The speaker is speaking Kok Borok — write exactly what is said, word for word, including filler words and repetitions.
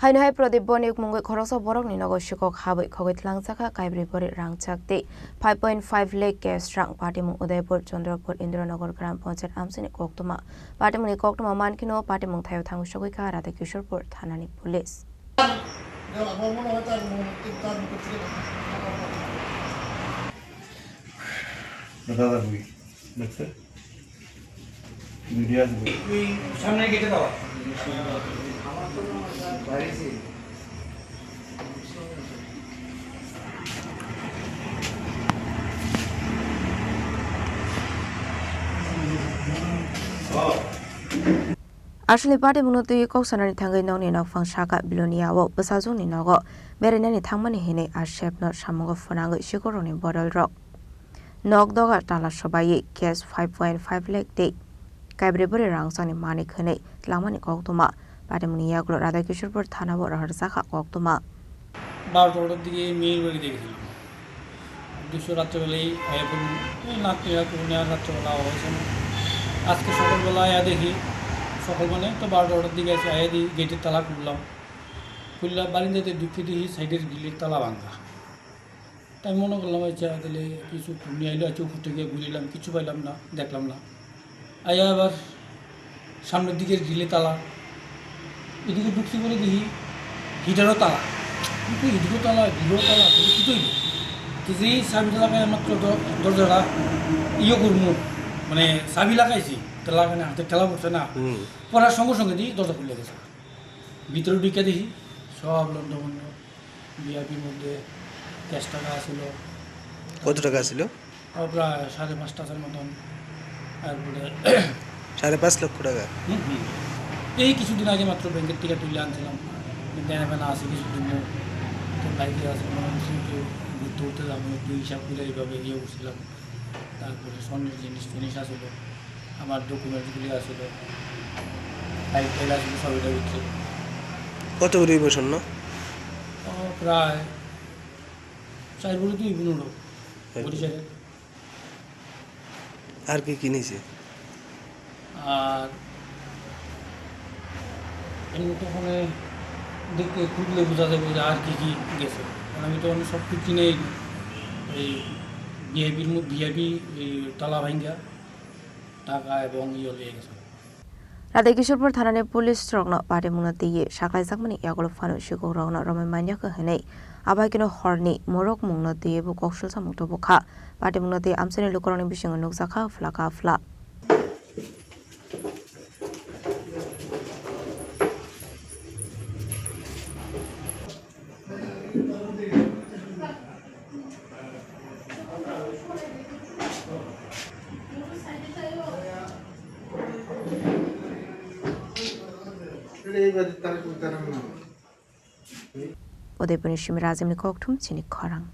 Haino hai Pradip Bonik mungwi khoroksa borokni nogo sikok habwi khogwi tlangjak kha kaibrwi bwrwi rangchak tei five point five lakh cash rang. Patimung Udaipur Chandrapur Indranagar Gram Panchayat amchaini koktwma. Patimungni koktwma mankheno patimung thaio thangwi sogwi kha Radha Kishorpur thanani police. দাদা, বই। দেখতে? ভিডিও আছে বই। ওই সামনে গেটে দাও। বাইরে ছিল। Aswkni patimungno twiwi kok sanani thangwi nokni nokphang saka Bilonia o bwsajwkni nogo berainani thangmani hinwi Asepno samungo phwnangwi sikorokni bodolrok nok doga tala sobaiwi cash five point five lakh tei kaibrwi bwrwi rangchakni manik hwnwi tlangmani koktwma. Patimungni yagulo Radha Kishorpur thanao rohorjakha koktwma. বারোটা দিকে মেইল বাড়ি দেখেছিলাম। দুশো রাত্রেবেলায় আয়া পড়ি, ওই নাট্য ইয়া করুন, আর রাত্রেবেলা হয়েছে না। আজকে সকালবেলা আয়া দেখি, সকাল মানে তো বারোটা ওটার দিকে আছে, আয়া দেখি গেটের তালা খুললাম। খুললাম, বারিন্দাতে ঢুকে দেখি সাইডের গ্রিলের তালা ভাঙা। তাই মনে করলাম, আচ্ছা, তাহলে কিছু ঘূর্ণি আইলো, আচ্ছা, উপর থেকে ঘুরিলাম, কিছু পাইলাম না, দেখলাম না। আয়া আবার সামনের দিকের গ্রিলে তালা, এদিকে ঢুকছি বলে দেখি হিটারও তালা, কিন্তু এদিকেও তালা, গ্রিলও তালা, কোনো কিছুই নেই। তো যেই চাবিটা লাগাই মাত্র দ-, দরজাটা ইয়ে করবো, মানে চাবি লাগাইছি, তো লাগানো হাতে ঠেলা পড়ছে না, হুম। পড়ার সঙ্গে সঙ্গে দেখি দরজা খুলে গেছে। ভিতরে ঢুকে দেখি সব লন্ডভন্ড। ভিআইপির মধ্যে ক্যাশ টাকা আছিল। কত টাকা আছিল? ও, প্রায় সাড়ে পাঁচ টাকার মতন। তারপরে সাড়ে পাঁচ লক্ষ টাকা? হুম, হুম। এই কিছুদিন আগে মাত্র ব্যাংকের থেকে তুলে আনছিলাম। দেনা ফেনা আছে কিছু দিন। তো বাইকে আছে, মনে হচ্ছে একটু ঘুরতে ঘুরতে যাবো, একটু হিসাব করে এইভাবে ইয়ে করছিলাম। তারপরে স্বর্ণের জিনিস টিনিস আছিল, আমার ডকুমেন্টসগুলি আছিল, ফাইল টাইল আছিল সব এটার ভিতরে। কত করে হইব স্বর্ণ? ও, প্রায় চার ভরি দুই পনেরো। চার ভরি চারে। আর কি কিনেছে? আর এমনি তো ওখানে দেখতে খুঁজলে বোঝা যাবে যে আর কি কি গেছে, কারণ আমি তো অনেক সব কিছু কিনেই নি। এই ভিআইপির মধ্যে ভিআইপি এই তালা ভাঙ্গা টাকা এবং ইয়ে লিয়ে গেছে। Radha Kishorpur thanani police rokno patimungno twiwi saklaijakmani yagulo phano sikokrokno romwi manya khe hwnwi abaikeno horni morok mungno twiwi bo koksulsamung tubukha. Patimungno twi amchaini lukurokni bisingo nukjakha phla ka phla. Udaipurni simi Rajimni kokthum chini khorang.